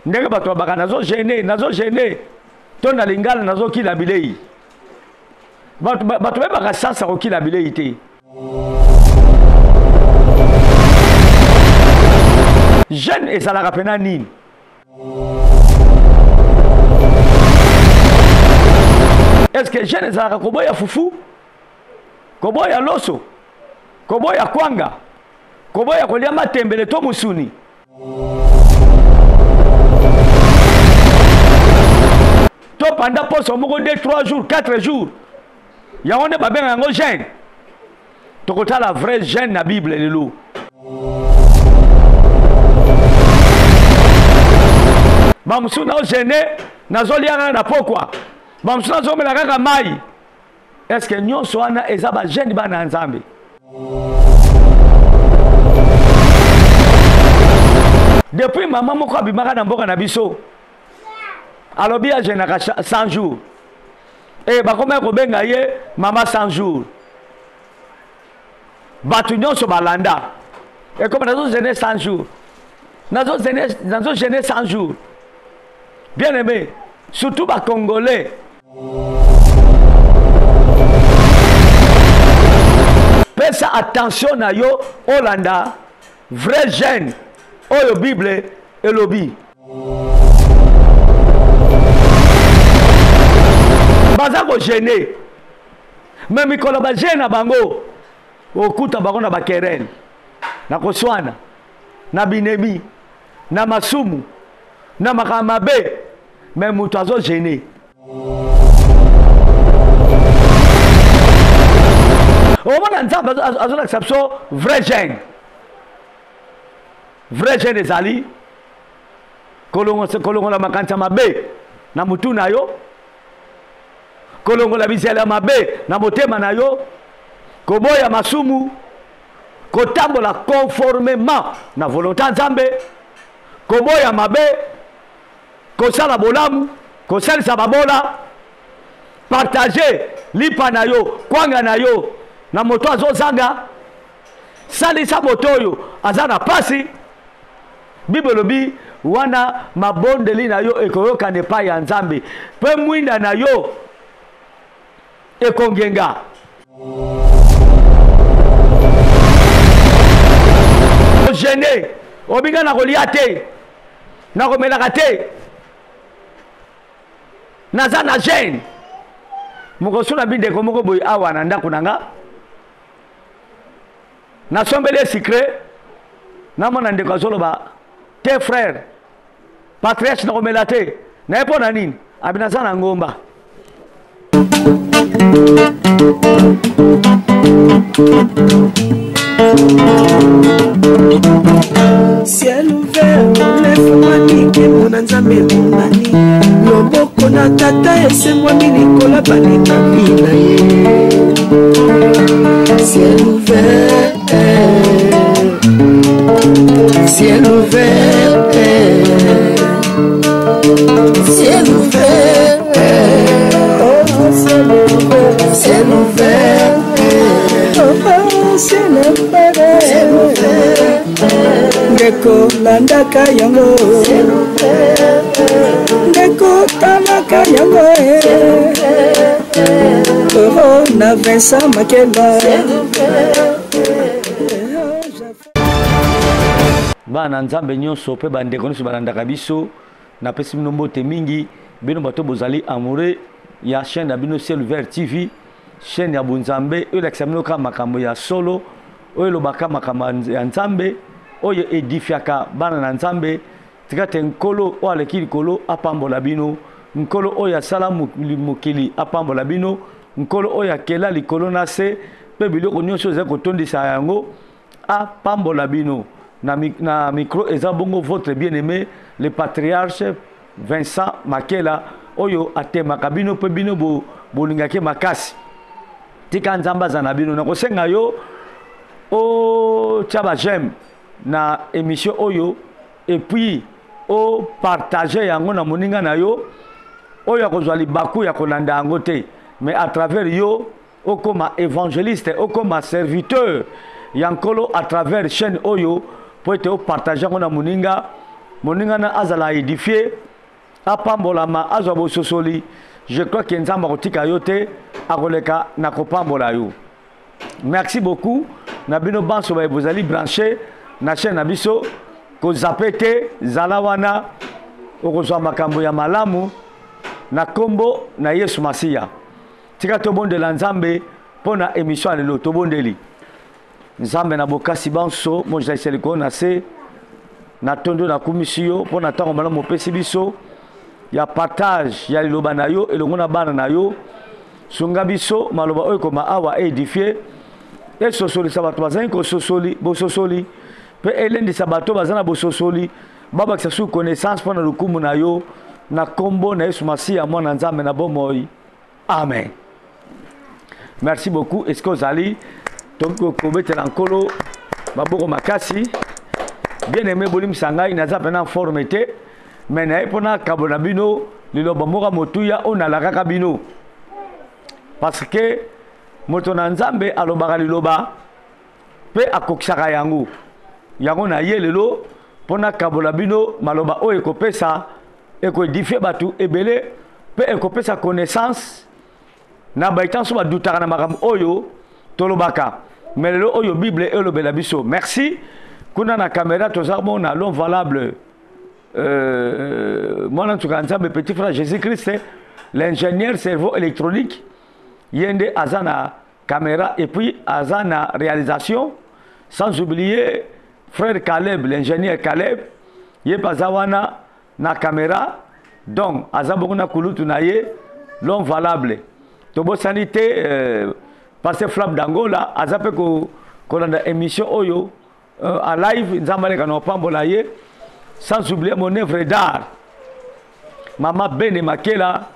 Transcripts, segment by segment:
Ndenge bato babaka nazo gene, nazo gene to na lingala nazokila bilei. Bato bato bayebaka sens ya kokila bilei te. Jeune ezalaka mpena nini? Est-ce que jeune ezalaka koboya fufu, koboya loso, koboya kwanga, koboya kolia matembele to musuni? To pendant poso moko 2 3 jours 4 jours, yango nde babenga yango jeune. Tokotala vrai jeune na Bible lelo. Bamosusu naogene nazolia kaka na pokwa, bamosusu nazomela kaka mai. Eske nyonso wana eza bajeune bana ya Nzambe? Depuis mama moko abimaka na mboka na biso, alobi agenaka 100 jours, e bakomaki kobenga ye mama 100 jours. Bato nyonso balanda ekoma nazogene 100 jours, nazogene 100 jours. Bien aimé, surtout bacongolais, pesa attention na yo, olanda vrai jeune oyo Bible elobi. Baza kogene, me mikolo bagene na bango okuta bango na bakerene, na koswana, na binemi, na masumu, na makambo mabe, me moto azogene. Omona Nzambe azolakisa biso vrai jeune. Vrai jeune ezali kolongola makanisi ya mabe na mutu na yo, kolongola bizela ya mabe na motema na yo, koboya masumu, kotambola conformément na volonté ya Nzambe, koboya mabe, kosala bolamu, kosalisa babola, partager lipa na yo, kwanga na yo na moto azozanga, salisa moto oyo aza na pasi. Bible elobi wana mabondeli na yo ekoyokana epai ya Nzambe, mpe mwinda na yo ekongenga. Ogene obinga na kolia te, na komelaka te, naza na gene. Mokosu na bindeko moko boye awa na ndako na nga, nasombeli ye sucre, namona ndeko azoloba te, frère patriarche, nakomela te. Naye mpo na nini? Abi naza na ngomba. Ciel ouvert efungwami, nkembo na Nzambe emonani, loboko na Tata esembwami likolo balekami na ye. Ciel ouvert, ciel ouvert, ciel ouvert, oh, ciel ouvert, ciel ouvert, oh, ciel ouvert, ciel ouvert. Ndeko landaka yango, ndeko talaka yango, oh, na Vincent Makela. Bana Nzambe nyonso mpe bandeko nyonso balandaka biso, napesi bino mbote mingi. Bino bato bozali amoureux ya chaîne na bino Ciel Ouvert TV, chaîne ya bonzambe oyo elakisa bino kaka makambo ya solo, oyo elobaka makambo ya Nzambe, oyo edifiaka bana na Nzambe. Tika te Nkolo oyo aleki likolo apambola bino, Nkolo oyo asala mokili apambola bino, Nkolo oyo akela likolo na se mpe biloko nyonso ezali kotondisa yango apambola bino. Na micro eza bongo votre bien-aimé le patriarche Vincent Makela, oyo atemaka bino mpe bino bolingaki makasi. Tika Nzambe aza na bino. Nakosenga yo otia ba j'aime na émission oyo, et puis o partager yango na moninga na yo oyo akozwa libaku ya kolanda yango te, mais à travers yo okoma évangéliste, okoma serviteur ya Nkolo à travers chaîne oyo, po ete o partager yango na moninga. Moninga na azala édifié, apambolama, azwa bososoli. Je crois que Nzambe akotika yo te, akoleka na kopambola yo. Merci beaucoup na bino banso baye bozali branché na chaîne na biso. Kozape te, zala wana okozwa makambo ya malamu na kombo na Yesu Masiya. Tika tobondela Nzambe mpo na émission ya lelo. Tobondeli Nzambe na bokasi banso, mozalisi ya likolo na se, na tondo nakumisi yo mpo na ntango malamu opesi biso ya partage ya liloba na yo elongo na bana na yo. Sunga biso maloba oyo ekoma awa edifie, esosolisa bato bazangi kososoli bososoli, mpe elendisa bato baza na bososoli babakisa su connaissance mpo na lokumu na yo, na kombo na Yesu Masiya mwana Nzambe na bomoi. Amen. Merci beaucoup. Est-ce que ozali tokoki kobetela Nkolo maboko makasi? Bien aimé, bolimbisa ngai, naza mpenza en forme te, mais naye mpo nakabo na bino liloba moko ya motuya oyo nalakaka bino, parce que moto na Nzambe alobaka liloba mpe akokisaka yango. Yango na ye lelo mpo nakabola bino maloba oyo ekopesa, ekoedifie bato ebele mpe ekopesa connaissance na baita so badutaka na makambo oyo tolobaka. Mais lelo oyo Bible elobela biso. Merci. Kuna na caméra toza mona l'homme valable, mwana nsuka Nzambe, petit frère Jésus-Christ, l'ingénieur cerveau électronique, ye nde aza na caméra et puis aza na réalisation, sans oublier frère Caleb, l'ingénieur Caleb, ye mpe aza wana na caméra. Donc aza bongo na kulutu na ye l'homme valable. Tobosani te pasteur Flamme d'Angola aza mpe kolanda émission oyo en live. Nzambe aleka na opambola ye, sans oublier mon œuvre d'art mama Bene Makela,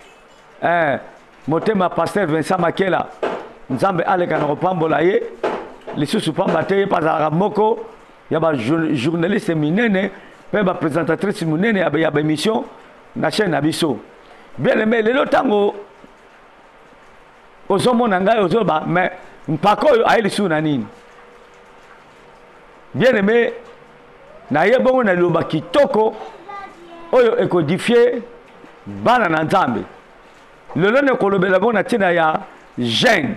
motema pasteur Vincent Makela. Nzambe aleka na kopambola ye lisusu, pamba te ye mpe azalaka moko ya ba journaliste minene mpe ba présentatrice minene ya ba émission na chaîne na biso. Bien aimé, lelo ntango ozomona ngai ozoloba, mais mpaka oyo aye lisusu na nini? Bien aimé, naye bongo na liloba kitoko oyo ekodifie bana na Nzambe. Lelo nakolobela bongo na ntina ya jeûne,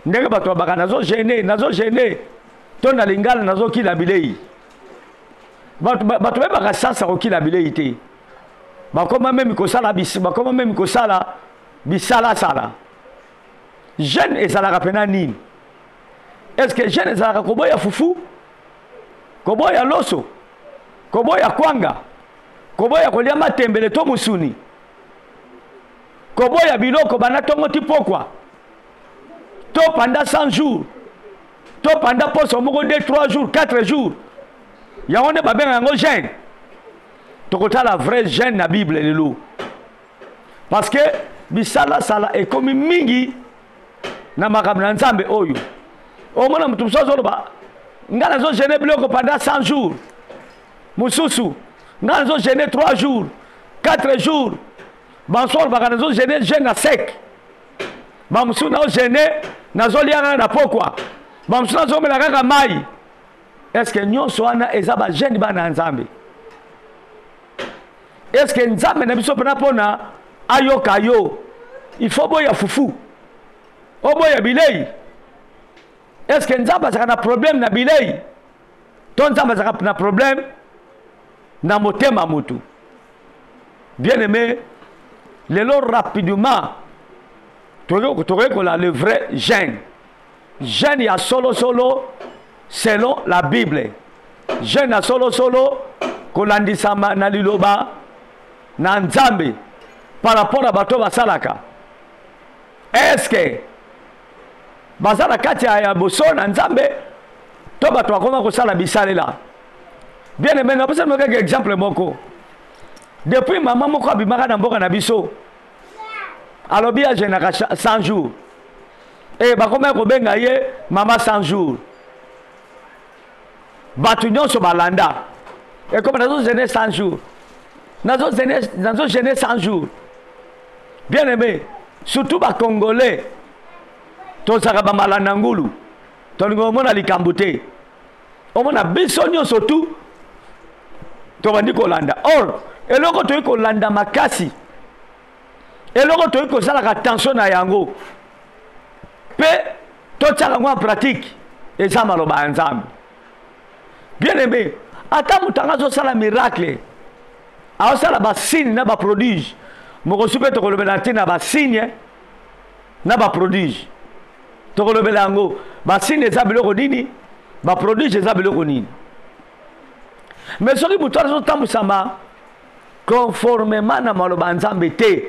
ndenge bato babaka nazo jeûne, nazo jeûne, to na lingala nazokila bilei. Bato bayebaka sasa kokila bilei te, bakoma meme kosala bakoma meme kosala bisalasala. Jeûne ezalaka mpena nini? Est-ce que jeûne ezalaka koboya fufu, koboya loso, koboya kwanga, koboya kolia matembele to musuni, koboya biloko banda ntongo ti pokwa, to pendant 100 jours, to pendant poso moko 2 3 jours, 4 jours? Yango nde babenga yango jeûne. Tokotala vrai jeûne na Bible lelo, parce que bisalasala ekomi mingi na makambo na Nzambe oyo. Omona moto mosusu azoloba, ngai nazo jeûne biloko pendant 100 jours, mosusu ngai nazo jeûne 3 jours, 4 jours, banso olobaka nazo jeûne jeûne na sec, bamosusu nazo jeûne nazolia kaka na pokwa, bamosusu nazomela kaka mai. Est-ce que nyonso wana eza ba jeûne bana ya Nzambe? Est-ce que Nzambe na biso mpena mpona ayoka yo il faut boya fufu, oboya bilei? Est-ce que Nzambe azalaka na problème na bilei, to Nzambe azalaka na problème na motema mutu? Bien aimé, lelo rapidement tokoyekola le vrai jeûne, jeûne ya solo solo selon la Bible, jeûne ya solo solo kolandisama na liloba na Nzambe par rapport à bato basalaka. Est-ce que baza na kati ya bosolo na Nzambe, to bato bakoma kosala bisalela? Bien aimé, napesa bino kaka exemple moko. Depuis mama moko abimaka na mboka na biso, alobi ajeûnaka 100 jours, e bakomaki kobenga ye mama 100 jours. Bato nyonso balanda, ekoma nazo jeûne 100 jours, nazo jeûne 100 jours. Bien aimé, surtout bacongolais tozalaka bamalanda ngulu, tolingi omona likambo te. Omona biso nyonso tu Tobandi kolanda. Or, eloko toyei kolanda makasi, eloko toyei kosalaka attention na yango mpe totiaka yango en pratique, eza maloba ya Nzambe. Bien aimé, ata moto anga azosala miracle, azosala basigne na baprodige, mokosu mpe tokolobela ntina basigne na baprodige, tokolobela yango. Basigne eza biloko nini, baprodige eza biloko nini. Mais soki moto azotambwisama conformément na maloba ya Nzambe te,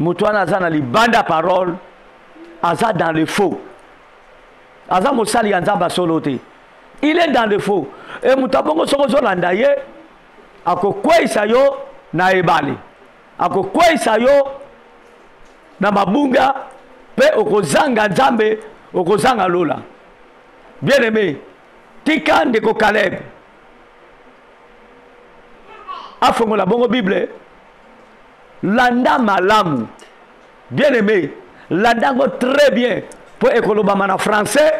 moto wana aza na libanda parole, aza dans le faux, aza mosali ya Nzambe solo te, il est dans le faux. E moto abongo soki ozolanda ye, akokweyisa yo na ebale, akokweyisa yo na mabunga, mpe okozanga Nzambe, okozanga lola. Bien aimé, tika ndeko Caleb afongola bongo Bible, landa malamu. Bien aimé, landa yango très bien mpo ekolobama na français.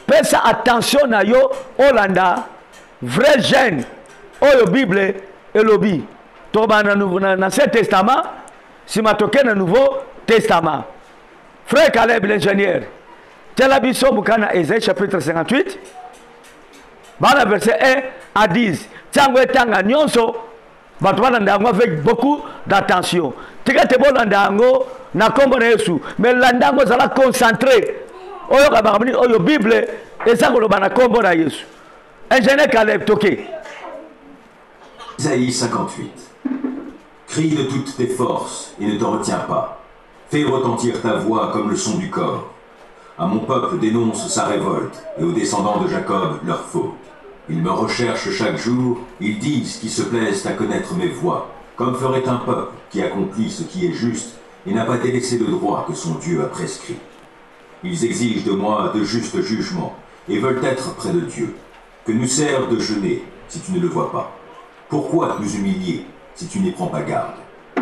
Pesa attention na yo, olanda vrai jeune oyo Bible elobi. Tokobanda na Ancien Testament, nsima toke na Nouveau Testament. Frère Caleb l'ingénieur, tiala biso mokanda Esaïe chapitre 58 bana verset 1 à 10. Tiango etanga nyonso, bato balanda yango avec beaucoup d'attention. Tika te bolanda yango na nkombo na Yesu, mais landa yango, ezala concentré, oyoka makambo nini oyo Bible eza koloba na nkombo na Yesu. Ingénieur Caleb, toke. Isaïe 58. Crie de toutes tes forces et ne te retiens pas. Fais retentir ta voix comme le son du cor. À mon peuple dénonce sa révolte et aux descendants de Jacob leur faute. Ils me recherchent chaque jour, ils disent qu'ils se plaisent à connaître mes voies, comme ferait un peuple qui accomplit ce qui est juste et n'a pas délaissé le droit que son Dieu a prescrit. Ils exigent de moi de justes jugements et veulent être près de Dieu. Que nous sert de jeûner si tu ne le vois pas? Pourquoi nous humilier si tu n'y prends pas garde?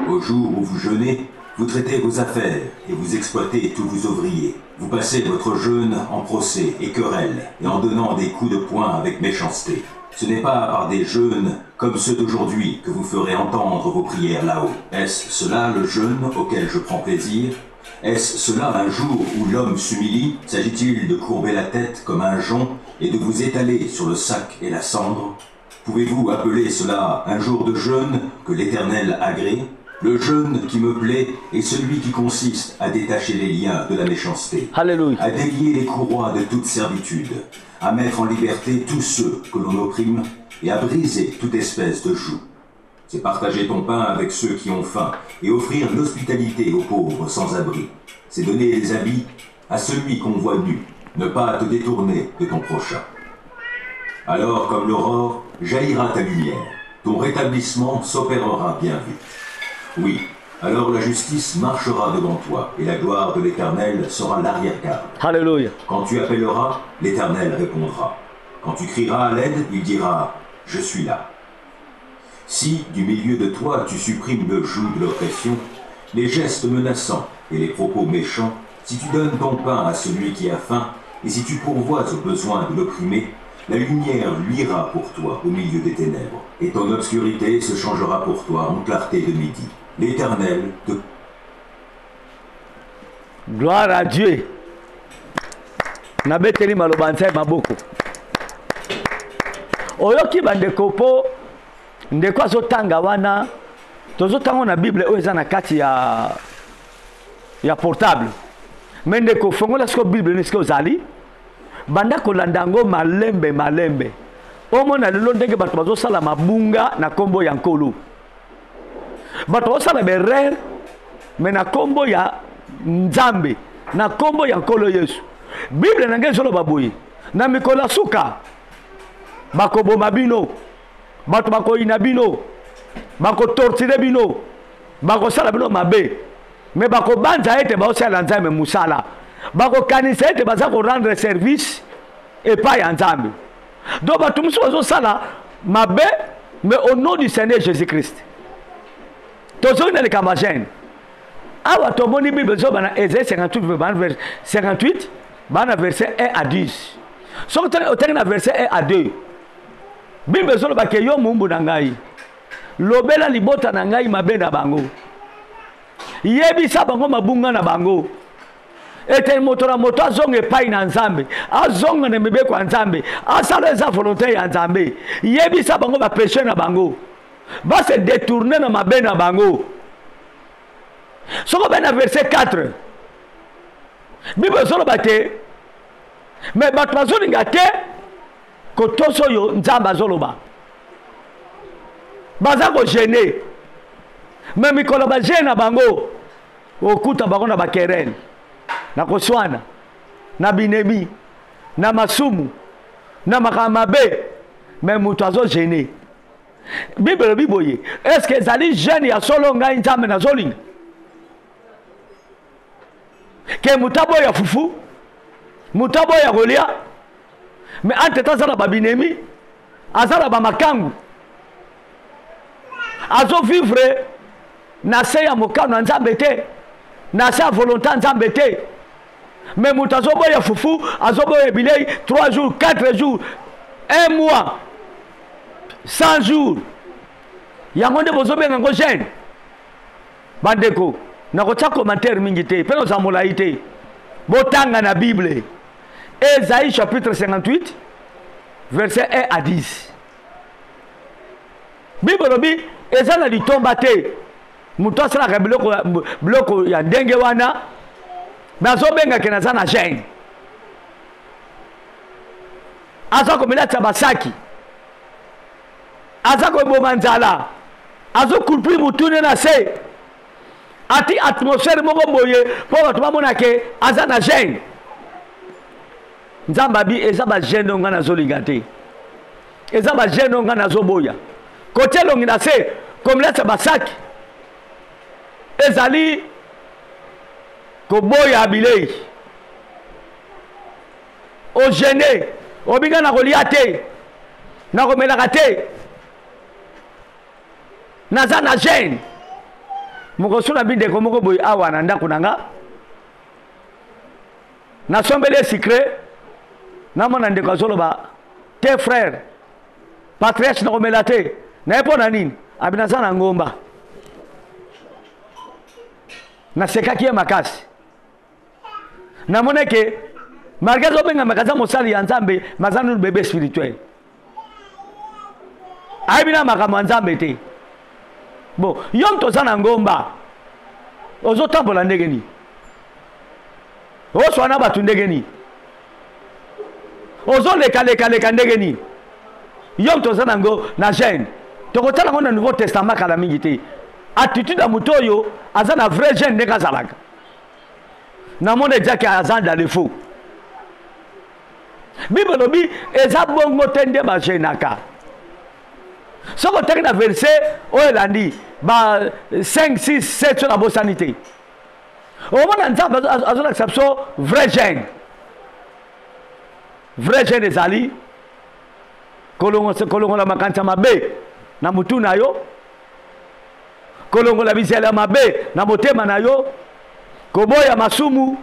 Au jour où vous jeûnez, vous traitez vos affaires et vous exploitez tous vos ouvriers. Vous passez votre jeûne en procès et querelles et en donnant des coups de poing avec méchanceté. Ce n'est pas par des jeûnes comme ceux d'aujourd'hui que vous ferez entendre vos prières là-haut. Est-ce cela le jeûne auquel je prends plaisir? Est-ce cela un jour où l'homme s'humilie? S'agit-il de courber la tête comme un jonc et de vous étaler sur le sac et la cendre? Pouvez-vous appeler cela un jour de jeûne que l'Éternel agrée? Le jeûne qui me plaît est celui qui consiste à détacher les liens de la méchanceté, Alléluia, à délier les courroies de toute servitude, à mettre en liberté tous ceux que l'on opprime et à briser toute espèce de joug. C'est partager ton pain avec ceux qui ont faim et offrir l'hospitalité aux pauvres sans abri. C'est donner les habits à celui qu'on voit nu, ne pas te détourner de ton prochain. Alors, comme l'aurore, jaillira ta lumière, ton rétablissement s'opérera bien vite. Oui, alors la justice marchera devant toi, et la gloire de l'Éternel sera l'arrière-garde. Alléluia. Quand tu appelleras, l'Éternel répondra. Quand tu crieras à l'aide, il dira, je suis là. Si, du milieu de toi, tu supprimes le joug de l'oppression, les gestes menaçants et les propos méchants, si tu donnes ton pain à celui qui a faim, et si tu pourvois aux besoins de l'opprimé, la lumière luira pour toi au milieu des ténèbres, et ton obscurité se changera pour toi en clarté de midi. L'Éternel te... Gloire à Dieu. Nabeteli maloba nzambe maboko. Oyoki bandeko po ndeko azotanga wana, tozotanga na Bible oyo eza na kati ya portable. Mais ndeko fongola siko Bible ni siko ozali, banda kolanda yango malembe malembe. Omona lelo ndenge bato bazosala mabunga na kombo ya Nkolo. Bato bazosala berere mais na kombo ya Nzambe, na kombo ya Nkolo Yesu. Bible na ngai ezoloba boye, na mikolo ya suka bakoboma bino, bato bakoyina bino, bakotortire bino, bakosala bino mabe, mais bakobanza ete baosala Nzambe mosala, bakokanisa ete baza korendre service epai ya Nzambe. Donc bato mosusu bazosala mabe mais au nom du Seigneur Jésus-Christ. Tozongi na likambo ya jeûne. Awa tomoni Bible ezoba na Esaïe 58, verset 58, bana verset 1 à 10. Soki otangi na verset 1 à 2, Bible ezoloba ke yo moumbu na ngai, lobela libota na ngai mabe na bango, yebisa bango mabunga na bango, ete moto na moto azonga epai na Nzambe, azonga na mibeko ya Nzambe, asala eza volonté ya Nzambe. Yebisa bango ba péché na bango, ba se détourner na mabe na bango. Soki obe na verset 4, Bible ezoloba te, mais bato bazolinga te kotosa oyo Nzambe azoloba, baza kogene me mikolo bagene na bango okuta bango na bakerele, na koswana, na binemi, na masumu, na makambo mabe, me moto azogene. Bible elobi boye, eske ezali jeune ya solo ngai Nzambe nazolinga ke moto aboya fufu, moto aboya kolia, me entre aza na babinemi, aza na bamakangu, azovivre na se ya mokano ya Nzambe te, na se ya volonté ya Nzambe te. Me moto azoboya fufu, azoboya bilei 3 jours, 4 jours, 1 mois, 100 jours, yango nde bozobenga yango jeune. Bandeko, nakotia commentaire mingi te mpe nakozala molai te. Botanga na Bible Esaïe chapitre 58 verset 1 à 10. Bible elobi eza na litomba te moto asalaka biloko, biloko ya ndenge wana, nazobengake naza na jeune, aza komilatisa basaki, aza koboma nzala, azokulpir motune na se, ati atmosphère moko boye mpo bato bamona ke aza na jeune. Nzambe abi eza ba jeune oyo ngai nazolinga te, eza ba jeune oyo ngai nazoboya. Kotia elongi na se, komilatisa basaki, ezali koboya bilei. Ogene obinga na kolia te, na komelaka te, naza na jeune. Mokoso na bindeko moko boye awa na ndako na nga, nasombeli ye sucre, namona ndeko azoloba te, frère patriarche, nakomela te. Naye mpo na nini? Abi naza na ngomba. Nasekaki ye makasi, namoni ke malgré azobengamaka aza mosali ya Nzambe, mais aza nanu bebe spirituel, ayebi na makambo ya Nzambe te. Bon, yo moto oza na ngomba, ozotambola ndenge nini? Oswana bato ndenge nini? Ozolekalekaleka ndenge nini? Yo moto oza nango na jeune. Tokotala yango na Nouveau Testament kala mingi te. Attitude ya moto oyo aza na vrai jeune ndenge azalaka, namoni ejaki aza dans le faux. Bible elobi eza bongo te nde bagenaka. Soki otaki na verset oyo elandi ba 5 6 7, so nabosani te, omona Nzambe azolakisa biso vrai jeune. Vrai jeune ezali kolongola makanisi ya mabe na mutu na yo, kolongola bizela ya mabe na motema na yo, koboya masumu,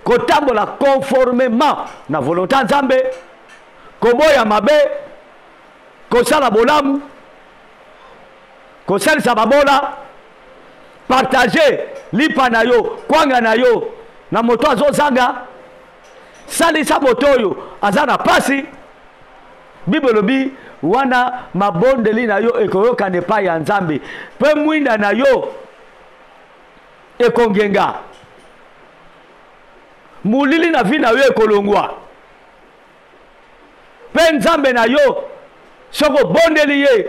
kotambola conformément na volonté ya Nzambe, koboya mabe, kosala bolamu, kosalisa babola, partager lipa na yo, kwanga na yo na moto azozanga, salisa moto oyo aza na pasi. Bible elobi wana mabondeli na yo ekoyokana epai ya Nzambe, mpe mwinda na yo ekongenga, molili na vi na yo ekolongwa, mpe Nzambe na yo soki obondeli ye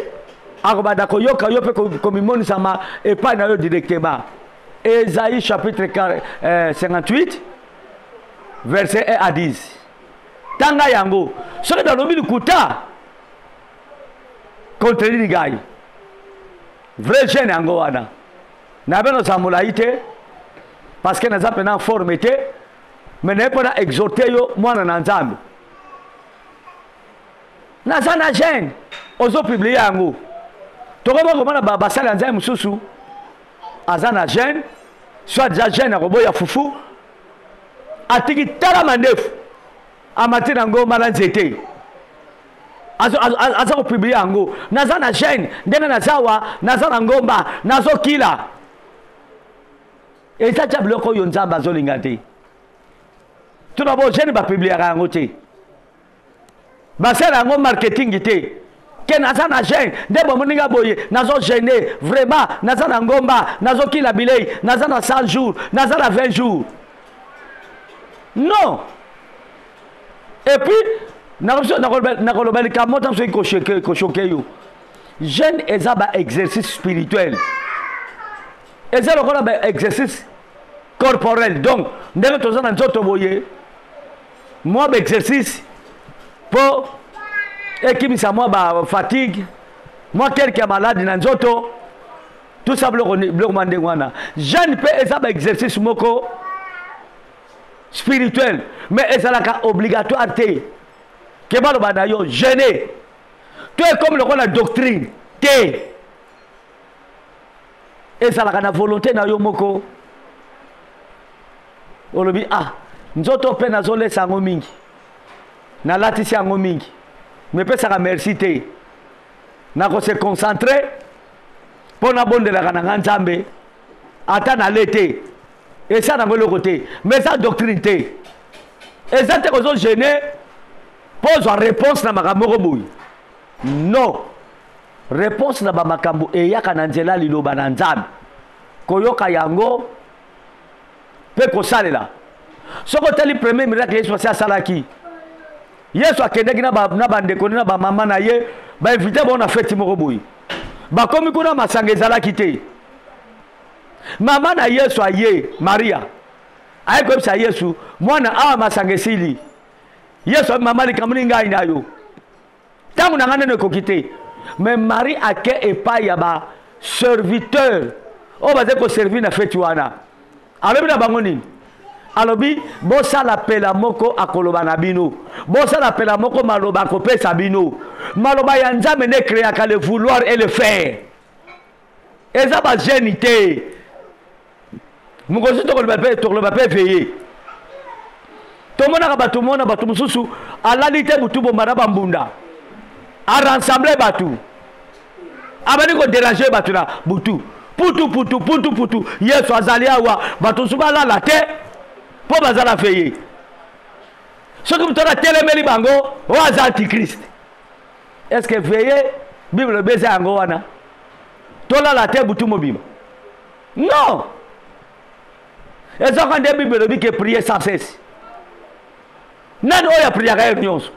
akobanda koyoka yo mpe komimonisama epai na yo directement. Esaïe chapitre 58 verset 1 à 10. Tanga yango. Soki nalobi likuta, contredire ngai. Vrai jeune yango wana. Na beno za molai te parce que naza pena forme te, mais naye mpona exhorter yo mwana na Nzambe. Naza na jeune, ozo publier yango. Tokoma komona basali ya Nzambe mosusu aza na jeune, soit déjà jeune akoboya fufu, atiki tala mandefu, amati na ngomba na nzete, Aza kopublie yango, naza na jeune, ndenge naza awa, naza na ngomba, nazokila. Eza tia biloko oyo Nzambe azolinga te. Tuna bo jeune bapubliaka yango te, basala yango marketing te ke naza na jeune nde bomoni nga boye, nazo jeune vraiment, naza na ngomba, nazokila bilei, naza na 100 jours, naza na 20 jours. Non. Et puis nakoloba likambo ntango soki koshoke yo, jeune eza ba exercice spirituel, eza lokola ba exercice corporel. Donc ndenge toza na nzoto boye, mwa ba exercice mpo ekimisa mwa ba fatigue, mwa quelque ya maladi na nzoto, tout ça, biloko biloko mwa ndenge wana. Jeune mpe eza ba exercice moko spirituel, mais ezalaka obligatoire te ke baloba na yo jeune to ekomi lokola doctrine te. Ezalaka na volonté na yo moko. Olobi: "Ah, nzoto mpe nazolesa yango mingi, nalatisi yango mingi, mepesaka merci te, nakose concentrer mpo nabondelaka na nga Nzambe ata nale te." Eza nango eloko te, mais eza doctrine te. Eza te kozogêner mpo ozwa réponse na makambo moko boye. Non, réponse na bamakambo eyaka na nzela liloba na Nzambe, koyoka yango mpe kosalela. Soki otali premier miracle Yesu asi asalaki, Yesu akendaki na bandeko na bamama na ye, bainvite bango na feti moko boye. Bakomi kuna, masanga ezalaki te. Mama na Yesu aye, Maria, aye koyebisa Yesu: "Mwana, awa masanga esili." Yesu abi: "Mama, likambo ni ngai na yo? Ntango na ngai nano ekoki te." Mais Marie ake epai ya baserviteur oyo bazali koservir na feti wana. Alobi na bango nini? Alobi: "Bosala pela moko akoloba na bino, bosala pela moko maloba akopesa bino." Maloba ya Nzambe nde créaka le vouloir et le faire. Eza bajeûne te. Mokosi tokoloba mpe, tokoloba mpe veillée. Tomonaka bato, mona bato mosusu alali te butu bomba na bambunda, arassembler bato, abandi kodéranger bato na butu, putu putu putu putu, Yesu azali awa. Bato mosusu balala te mpo bazala veillée. Soki moto wana atelemeli bango, oyo aza antichrist. Est ce que veillée Bible elobi eza yango wana, tolala te butu mobima? Non, ezaka nde Bible elobi ke prier sans cesse. Nani oyo apriaka ye nyonso?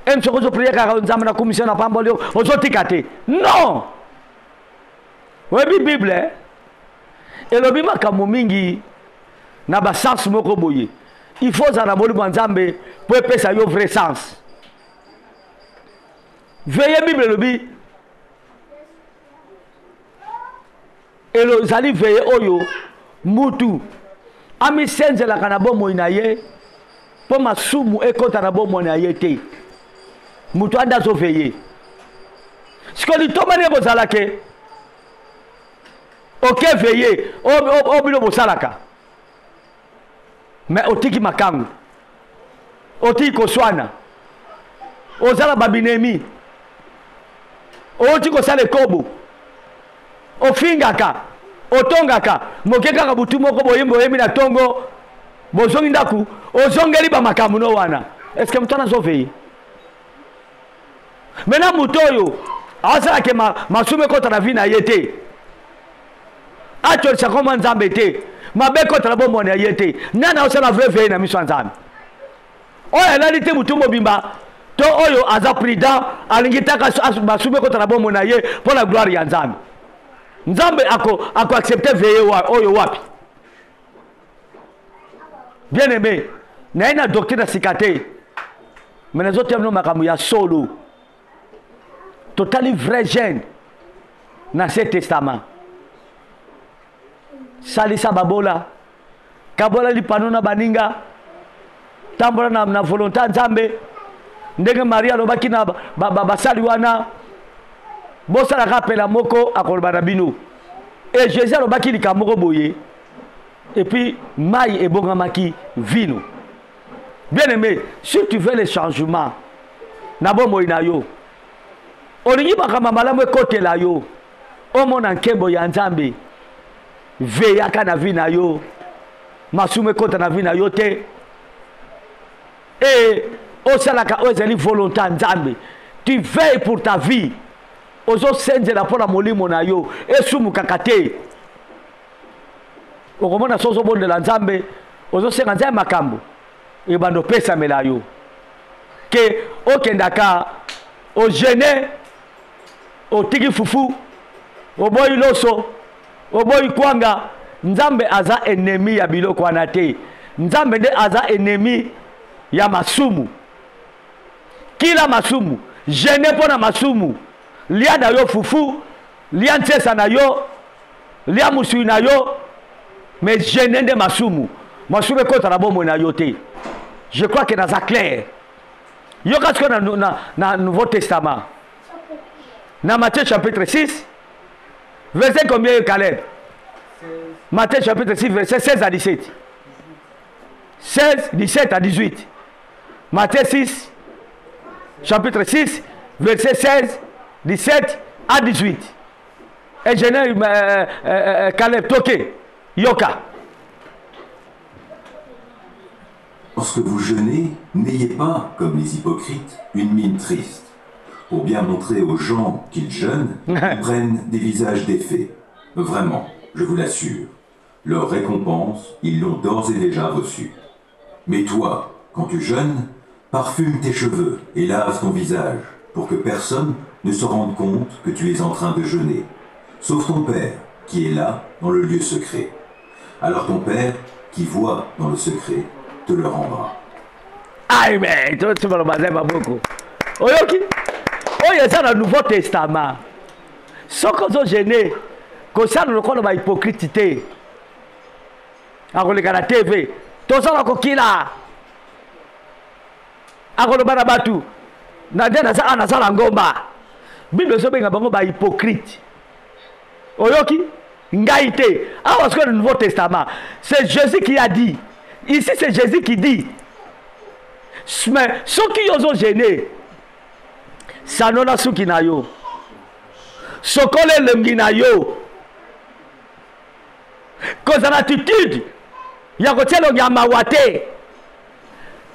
Emi soki ozoprier kaka: "Nzambe, nakumisi, na pamboli yo", ozotika te. Non, oyebi Bible elobi makambo mingi na basens moko boye. Il faut ozala na molimo ya Nzambe mpo epesa yo vrai sens. Veillée, Bible elobi ezali veillée oyo mutu amisenzelaka na bomoi na ye mpo masumu ekɔta na bomoi na ye te. Mutu ande azoveiller. Sikoyo litomba nde kozala ke oke veillée oyo bino bosalaka, mais otiki makangu, otiki koswana, ozala babinemi, oti kosala ekobo, ofingaka, otongaka moke kaka butu moko, boyembi, oyembi na ntongo, bozongi ndako, ozongeli bamakambo no wana. Est ce que moto wana azoveiller? Maintenant, moto oyo asalaka masumu ekɔta na vie na ye te, atolisa komwa Nzambe te, mabe ekɔta na bomoi na ye te, nani aosala vrai veillée na miso ya Nzambe? Oyo alali te butu mobimba to oyo aza prudent, alingi taka masumu ekɔta na bomoi na ye mpo na gloire ya Nzambe? Nzambe akoaccepter veillée oyo wapi? Bien aimé, naye na doctrine ya sika te, me nazoteya bino makambo ya solo. Totali vrai jeûne na Ancien Testament: salisa babola, kabola lipano na baninga, tambola na volonté ya Nzambe. Ndenge Maria alobaki na basali wana: "Bosalaka pela moko akoloba na bino." E Jésus alobaki likambo moko boye, et puis mai ebongamaki vino. Bien aimé, si tu veux le changement na bomoi na yo, olingi makambo malamu ekotela yo, omona nkembo ya Nzambe, veyaka na vie na yo, masumu ekota na vie na yo te, e osalaka oyo ezali volonté ya Nzambe. Tu veilles pour ta vie, ozosenzela mpo na molimo na yo esumukaka te. Okomona so ozobondela Nzambe, ozosenga Nzambe makambo ebanda opesamela yo, ke okendaka ogene, otiki fufu, oboyi loso, oboyi kwanga. Nzambe aza ennemi ya biloko wana te. Nzambe nde aza ennemi ya masumu. Kila masumu, gene mpo na masumu, lia na yo fufu, lia nsesa na yo, lia mosui na yo, mais gene nde masumu. Masumu ekota na bomoi na yo te. Je crois que naza clair. Yoka sikoyo na Nouveau Testament, na Matthieu chapitre 6 verset combien, Caleb? Matthieu chapitre 6 verset 16 à 17. 16, 17 à 18. Matthieu 6, chapitre 6, verset 16, 17 à 18. Ingénieur Caleb Toké, Yoka. Lorsque vous jeûnez, n'ayez pas, comme les hypocrites, une mine triste. Pour bien montrer aux gens qu'ils jeûnent, ils prennent des visages défaits. Vraiment, je vous l'assure, leur récompense, ils l'ont d'ores et déjà reçue. Mais toi, quand tu jeûnes, parfume tes cheveux et lave ton visage, pour que personne ne se rende compte que tu es en train de jeûner, sauf ton Père, qui est là, dans le lieu secret. Alors ton Père, qui voit dans le secret, te le rendra. Amen. Oyoki, oyo eza na Nouveau Testament. Soki ozogene, kosala lokola ba hypocrite te. Akoleka na TV, tozala kokila. Akoloba na batu, na nde naza, naza na ngomba. Bible ezobenga bango ba hypocrite. Oyoki? Ngai te. Ah, parce que le Nouveau Testament, c'est Jésus qui a dit. Ici, c'est Jésus qui dit. Mais ceux qui ont gêné, sanola suki na yo, sokole elongi na yo, kozala attitude ya kotia elongi ya mawa te.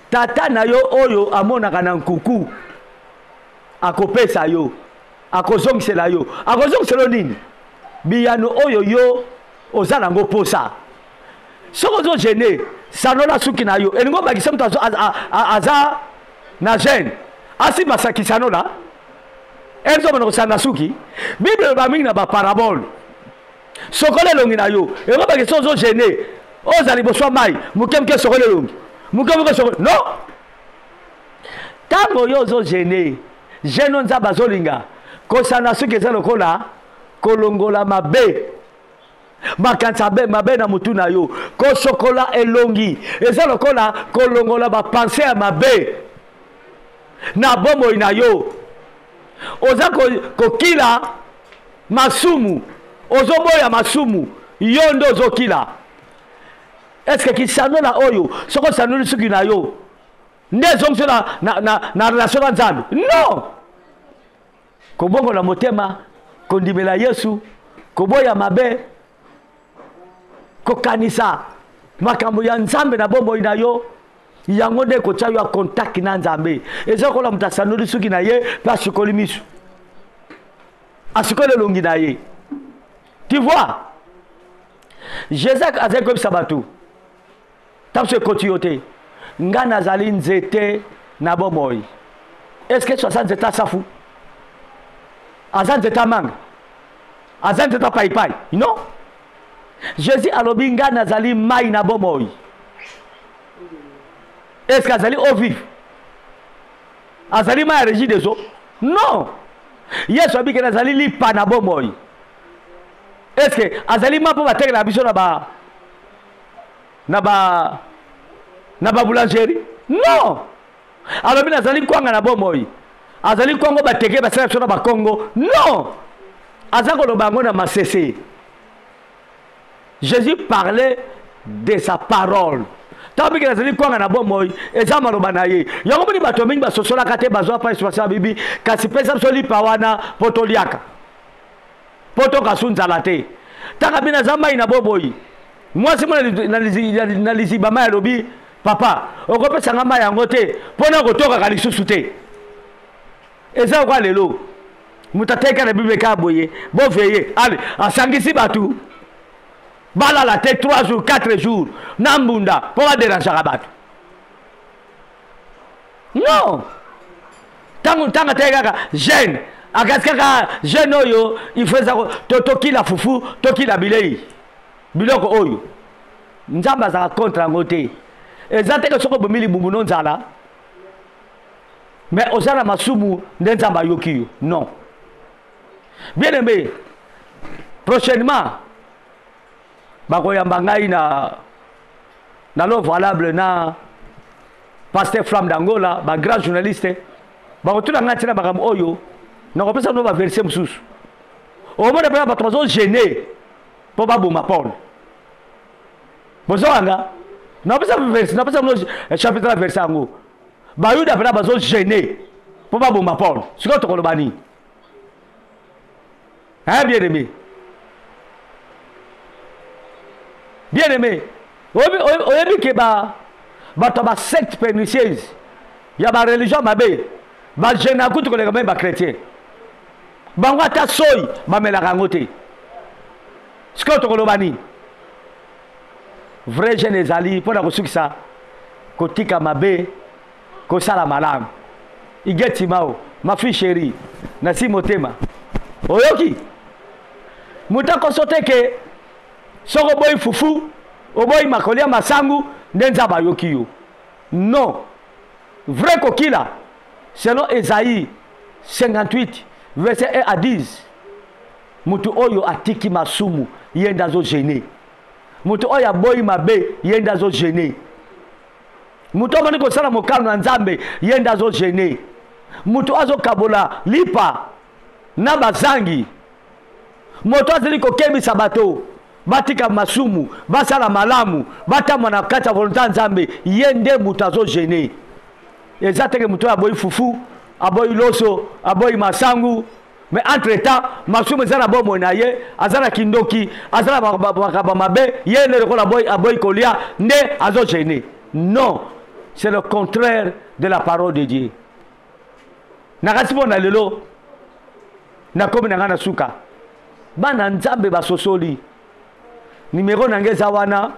Tata na yo oyo amonaka na nkuku akopesa yo, akozongisela yo. Akozongisela yo nini? Biyano oyo yo oza nango posa. Soki ozo gêner, sanola suki na yo. Elingo bakisa moto aza na gêne, asimba sakisanola. Enzo bana kosala suki. Bible eloba mingi na ba parabole. Sokola elongi na yo. Elingo bakisa ozo gêner, oza liboso ya mai, moke moke sokola elongi. Moke moke sokola. Non. Tango yo ozo gêner, gêne Nzambe azolinga. Kosala suki eza lokola kolongola mabe. Makanisa mabe na mutu na yo. Kosokola elongi eza lokola kolongola ba pensée ya mabe na bomoi na yo. Oza kokila masumu, ozoboya masumu, yo nde ozokila. Est-ce que kisanola oyo soko sanoli suki na yo nde ezongisi na relation na Nzambe? Non. Kobongola motema, kondimela Yesu, koboya mabe, kokanisa makambo ya Nzambe na bomoi na yo, yango nde ekotia yo ya contact na Nzambe. Eza lokola moto asanoli suki na ye mpe asukoli miso, asukoli elongi na ye. Tu vois, Jésus azali koyebisa bato, ntango so ekoti yo te, nga nazali nzete na bomoi. Est-ce que aza nzete ya safu? Aza nzete ya manga? Aza nzete ya paipai? Non. Jésus alobi nga nazali mai na bomoi. Est-ce que azali eau vive? Azali mai ya régie des eaux? Non. Yesu abiki nazali lipa na bomoi. Est-ce que azali mai mpo batekela biso na ba na ba na ba boulangerie? Non. Alobi nazali kwanga na bomoi. Azali kwango bateke basala biso na bakongo? Non. Aza koloba yango na masese. Jésus parlait de sa parole. Ntango mingi nazali kwanga na bomoi, eza maloba na ye. Yango moni bato mingi basosolaka te, bazwa mpasi basi bibi, kasi pesa biso lipa wana mpo toliaka, mpo tokasu nzala te. Ntango bino aza mai na bomoi, mwasi mona na liziba mai alobi, papa okopesa nga mai yango te mpo na kotokaka lisusu te. Eza lokola lelo moto ateka na Bible kaka boye, boveye ale asangisi bato balala te 3 jours 4 jours na mbunda mpo baderangeaka bato. Non, ntango ntango ateki kaka jeune akasi kaka jeune oyo il faut eza tokila fufu, tokila bilei, biloko oyo Nzambe azalaka contre yango te. Eza te ke soki obomi libumu no nzala mais oza na masumu nde Nzambe ayoki yo. Non, bien aimé, prochainement bakoyamba ngai na lo valable na pasteur Flamme d'Angola, ba grand journaliste, bakotuna ngai ntina makambo oyo, nakopesa bino baverse mosusu. Omona mpenza bato bazogene mpo baboma Paul. Bozokanga napesa verse, napesa bino chapitre na verse yango. Bayuda mpenza bazogene mpo baboma Paul. Sikoyo tokoloba nini? Hein, bien aimé, bien aimé, oyebi ke ba bato ya basecte pernicieuse ya bareligion mabe bagena kutu koleka meme bachrétien. Bango ata soi bamelaka yango te. Sikoyo tokoloba nini? Vrai jeune ezali mpo na kosukisa kotika mabe, kosala malamu. Igeti mao, ma fille chérie, nasi motema. Oyoki? Moto akoso te ke soki oboyi fufu, oboyi makolia masangu, nde Nzambe ayoki yo. Non. Vrai kokila, selon Esaïe 58, verset 1 à 10, moto oyo atiki masumu, ye nde azogene. Moto oyo aboyi mabe, ye nde azogene. Moto abandi kosala mokano na Nzambe, ye nde azogene. Moto azokabola lipa na bazangi, moto azali kokebisa bato batika masumu, basala malamu, batambola na kati ya volonté ya Nzambe, ye nde moto azogene. Eza teke moto oyo aboyi fufu, aboyi loso, aboyi masangu, mais entre temps masumu eza na bomoi na ye, aza na kindoki, aza na makambo mabe, ye nde lokola aboyi kolia nde azogene. Non, c'est le contraire de la parole de Dieu. Nakasi mpo na lelo nakomi na ngai na suka. Bana Nzambe basosoli. Numero na ngai eza wana,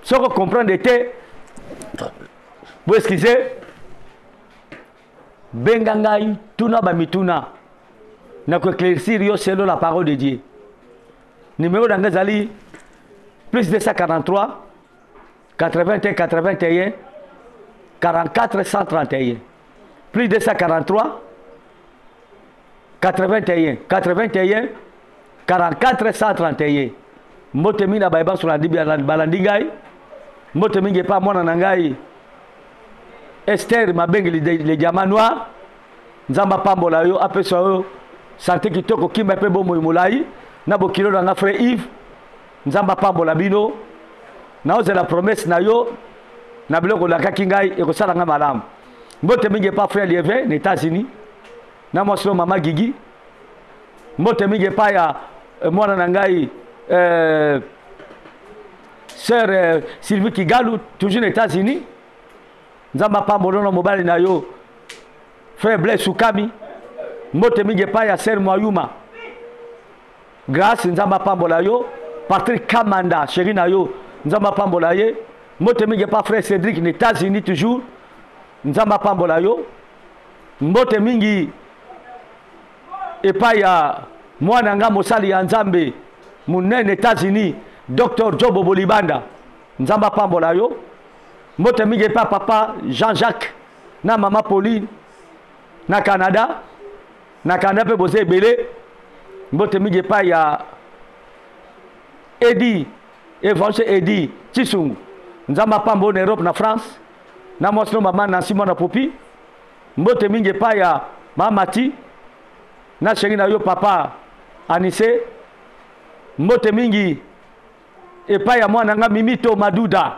soki comprendre te, bo excuse, benga ngai, tuna ba mituna, na ko éclaircir yo selon la parole de Dieu. Numéro na ngai ezali plus 243 81 81 44 131, plus 243 81 81 44 131. Mbote mingi na baye banso balandi ngai. Mbote mingi epa mwana na ngai Esther Mabengi le diamant noir. Nzambe apambola yo, apesa yo santé kitoko, kimba pe bomoi molai na bokilo na nga frère Yves. Nzambe apambola bino. Naozela promesse na yo na biloko olakaki ngai, ekosala ngai malamu. Mbote mingi epa frère Lievin na États-Unis, na mwasi no mama Gigi. Mbote mingi epa ya mwana na ngai sœur Sylvie Kigalu, toujours na États-Unis. Nzambe apambola na mobali na yo frère Blaise Sukami. Mbote mingi epai ya sœur Mwayuma Grâce, Nzambe apambola yo. Patrick Kamanda, chéri na yo, Nzambe apambola ye. Mbote mingi epai frère Cédric na États-Unis toujours, Nzambe apambola yo. Mbote mingi epai ya mwana nga mosali ya Nzambe monene États-Unis, Docteur Joe Bobolibanda, Nzambe apambola yo. Mbote mingi epai papa Jean-Jacques na mama Pauline na Canada. Na Canada mpe boza ebele. Mbote mingi epai ya Edi, Évangile Edi Tshisungu, Nzambe apambola na Europe na France, na mwasi no mama Nancy mwana Popi. Mbote mingi epai ya mama Mati na chéri na yo papa Anise. Mbote mingi epai ya mwana nga Mimito Maduda.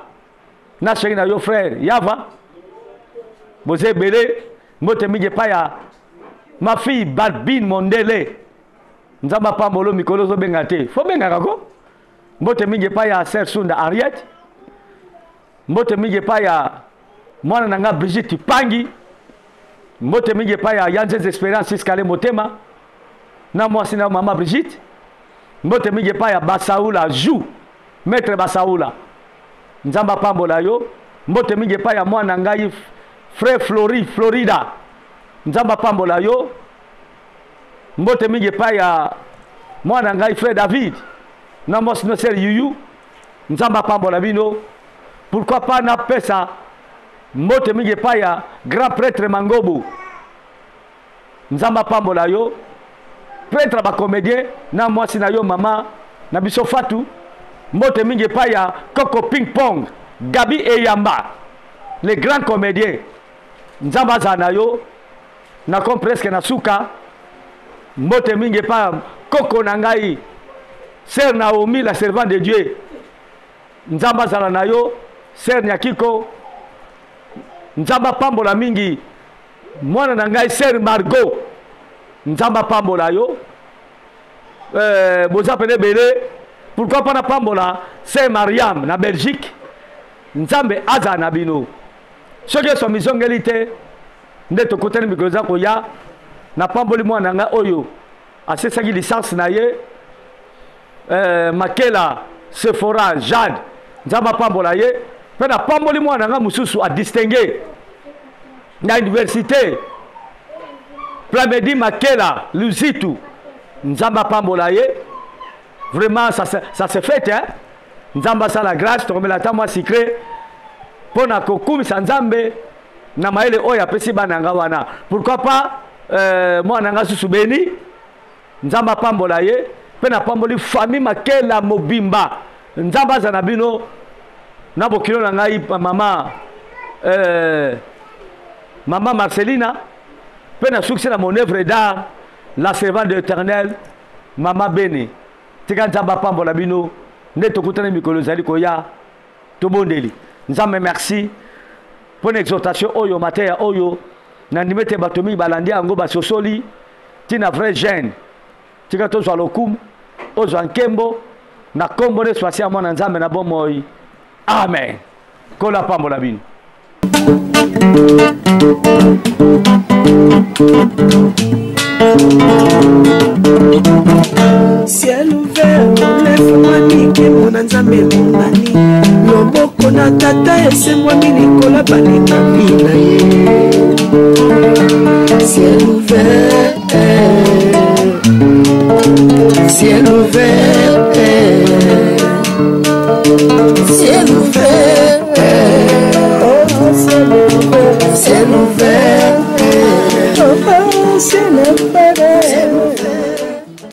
Na chéri na yo frère Yava. Boza ebele. Mbote mingi epai ya ma fille Barbine Mondele. Nzambe apambolo mikolo ozobenga te. Fo bengaka ko. Mbote mingi epai ya sœur Sunda Henriette. Mbote mingi epai ya mwana na nga Brigitte Pangi. Mbote mingi epai ya Yanzez Esperance Iskale Motema na mwasi na mama Brigitte. Mbote mingi epai ya Basaula Jou, maître Basaula. Nzambe apambola yo. Mbote mingi epai ya mwana ngai frère Flori Florida. Nzambe apambola yo. Mbote mingi epai ya mwana ngai frère David na mwasi no sœur Yuyu. Nzambe apambola bino. Pourquoi pas napesa mbote mingi epai ya grand prêtre Mangobo. Nzambe apambola yo. Prêtre ba comédien na mwasi na yo mama na biso Fatou. Mbote mingi epai ya Coco Ping Pong, Gabi Eyamba, le grand comédien. Nzambe azala na yo. Nakomi presque na suka. Mbote mingi epai ya koko na ngai Sœur Naomi, la servante de Dieu. Nzambe azala na yo, Sœur Nyakiko. Nzambe apambola mingi mwana na ngai Sœur Margot. Nzambe apambola yo. Boza pene ebele. Pourquoi pas napambola Sœur Mariam na Belgique. Nzambe azala na bino. Soki eso mizongeli te nde tokutani mikolo eza koya. Napamboli mwana na ngai oyo asesaki licence na ye, Makela Sephora Jade, Nzambe apambola ye. Mpe napamboli mwana na ngai mosusu adistingue na université Plamedi Makela Luzitu, Nzambe apambola ye. Vraiment ça, ça se fait hein? Nzambe asala grâce, tokomela ata mwa sucré mpo na kokumisa Nzambe na mayele oyo apesi bana nga wana. Pourquoi pas mwana nga susu beni, Nzambe apambola ye. Mpe napamboli famille Makela mobimba. Nzambe aza na bino na bokilo na ngai mama mama Marcelina. Mpe na succès na mon œuvre d'art, la servante de l'Éternel, mama Beni. Tika Nzambe apambola bino nde tokutani mikolo ezali koya. Tobondeli Nzambe, merci mpo na exhortation oyo, mateya oyo. Nandimi ete bato mingi balandi yango, basosoli ntina vrai jeune. Tika tozwa lokumu, ozwa nkembo na kombo na Yesu Masiya mwana Nzambe na bomoi. Amen. Nkolo apambola bino. Ciel ouvert, olefungwami, nkembo na Nzambe emonani. Loboko na tata esembwami likolo ya balingami na ye. Ciel ouvert.